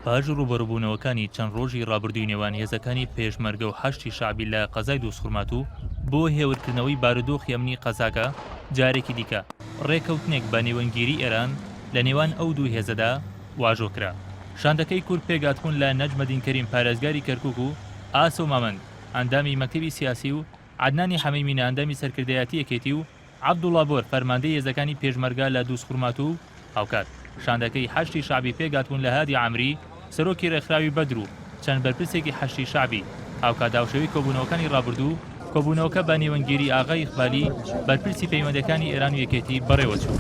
پاش ڕووبەڕووبوونەوەکانی چەند ڕۆژی ڕابردووی نێوان هێزەکانی پێشمەرگە و حەشدی شەعبی لە قەزای دووزخورماتوو بۆ هێورکردنەوەی بارودۆخی ئەمنی قەزاکە جارێکی دیکە ڕێکەوتنێک بە نێوەندگیری ئێران لە نێوان ئەو دوو هێزەدا واژۆ کرا. شاندەکەی کورد پێکهاتبوون لە نەجمەدین کەریم پارێزگاری کەرکوک و ئاسۆ مامەند ئەندامی مەکتەبی سیاسی و عەدنانی حەمەی مینە ئەندامی سەرکردایەتی یەکێتی و عەبدوڵا بۆر فەرماندەی هێزەکانی پێشمەرگە لە دووزخورماتوو و هاوکات شاندەکەی حەشدی شەعبی پێکهاتبوون لە هادی عامری سەرۆکی رێکخراوی بەدر و چەند بەرپرسێکی حەشدی شەعبی هاوکات هاوشێوەی کۆبوونەوەکانی رابردوو کۆبوونەوەکە بە نێوەندگیری ئاغای ئیقبالی بەرپرسی پەیوەندیەکانی ئێران و یەکێتی بەڕێوەچوو.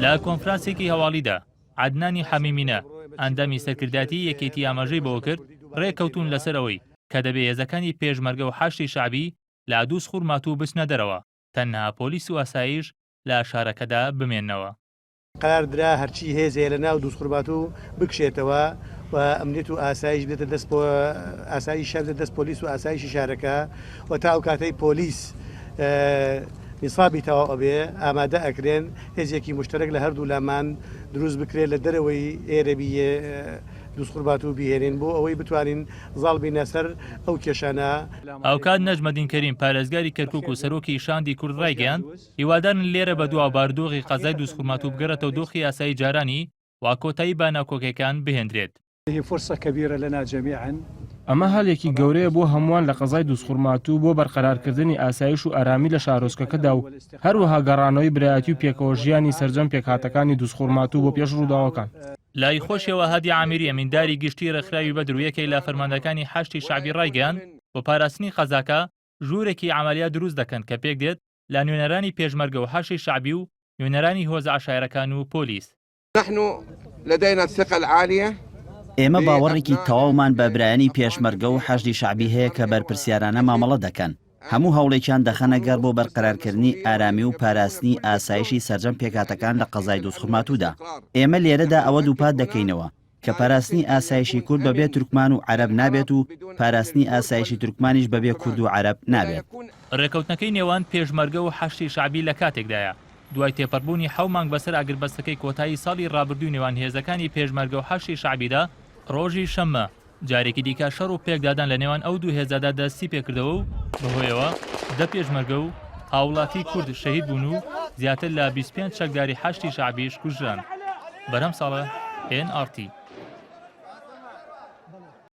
لە کۆنفرانسێکی هەواڵیدا عەدنانی حەمیمینە ئەندامی سەرکردایەتی یەکێتی ئاماژەی بەوەکرد رێککەوتوون لەسەر ئەوەی کە دەبێ هێزەکانی پێشمەرگە و حەشدی شەعبی لە دووزخورماتوو بچنە دەرەوە، تەنها پۆلیس و ئاسایش لە شارەکەدا بمێننەوە. قەرار درا هەرچی هێز هەیە لە ناو دووزخورماتوو بکشێتەوە و ئەمنیەت و ئاسایش بدرێتە دەست ئاسایشی شار بدرێتە دەست پۆلیس و ئاسایشی شارەکە و تا ئەو کاتەی پۆلیس نیسابی تەواو ئەبێ ئامادە ئەکرێن هێزێکی موشتەرەک لە هەردوو لامان دروست بکرێت لە دەرەوەی ئێرەبی دووزخورماتوو بیهێنین بۆ ئەوەی بتوانین زاڵ بینە سەر ئەو کێشانە. هاوکات نەجمەدین کەریم پارێزگاری کەرکوک و سەرۆکی شاندی کورد ڕایگەیاند، هیوادارن لێرە بەدوا بارودۆخی قەزای دووزخورماتوو بگەڕێتەوە دۆخی ئاسایی جارانی و کۆتایی بە ناکۆکیەکان بهێندرێت. ئەمە هەلێکی گەورەیە بۆ هەمووان لە قەزای دووزخورماتوو بۆ بەرقەرارکردنی ئاسایش و ئارامی لە شارۆچکەکەدا و هەروەها گەڕانەوەی برایەتی و پێکەوەژیانی سەرجەم پێکهاتەکانی دووزخورماتوو بۆ پێش ڕووداوەکان. لای خۆشیەوە هادی عامیری ئەمینداری گشتی ڕێکخراوی بەدر و یەکێک لە فەرماندەکانی حەشدی شەعبی ڕایگەیاند، بۆ پاراستنی قەزاکە ژوورێکی عەمەلیات دروست دەکەن کە پێکدێت لە نوێنەرانی پێشمەرگە و حەشدی شەعبی و نوێنەرانی هۆزە عەشایەرەکان و پۆلیس. نحن لدینا الثقە العالیە. ئێمە باوەڕێکی تەواومان بە برایانی پێشمەرگە و حەشدی شەعبی هەیە کە بەرپرسیارانە مامەڵە دەکەن، هەموو هەوڵێکیان دەخەنە گەڕ بۆ بەرقەرارکردنی ئارامی و پاراستنی ئاسایشی سەرجەم پێکهاتەکان لە قەزای دووزخورماتوودا. ئێمە لێرەدا ئەوە دووپات دەکەینەوە کە پاراستنی ئاسایشی کورد بەبێ تورکمان و عەرەب نابێت و پاراستنی ئاسایشی تورکمانیش بەبێ کورد و عەرەب نابێت. رێکەوتنەکەی نێوان پێشمەرگە و حەشدی شەعبی لە کاتێکدایە، دوای تێپەڕبوونی حەو مانگ بەسەر ئاگربەستەکەی کۆتایی ساڵی رابردووی نێوان هێزەکانی پێشمەرگە و حەشدی شەعبیدا، رۆژی شەممە جارێکی دیکە شەڕ و پێکدادان لە نێوان ئەو دوو هێزەدا دەستیپێکردەوە و بەهۆیەوە دە پێشمەرگە و هاوڵاتی کورد شەهید بوون و زیاتر لە 25 چەکداری حەشدی شەعبیش کوژران. بەرهەم ساڵح، ئێن ئاڕ تی.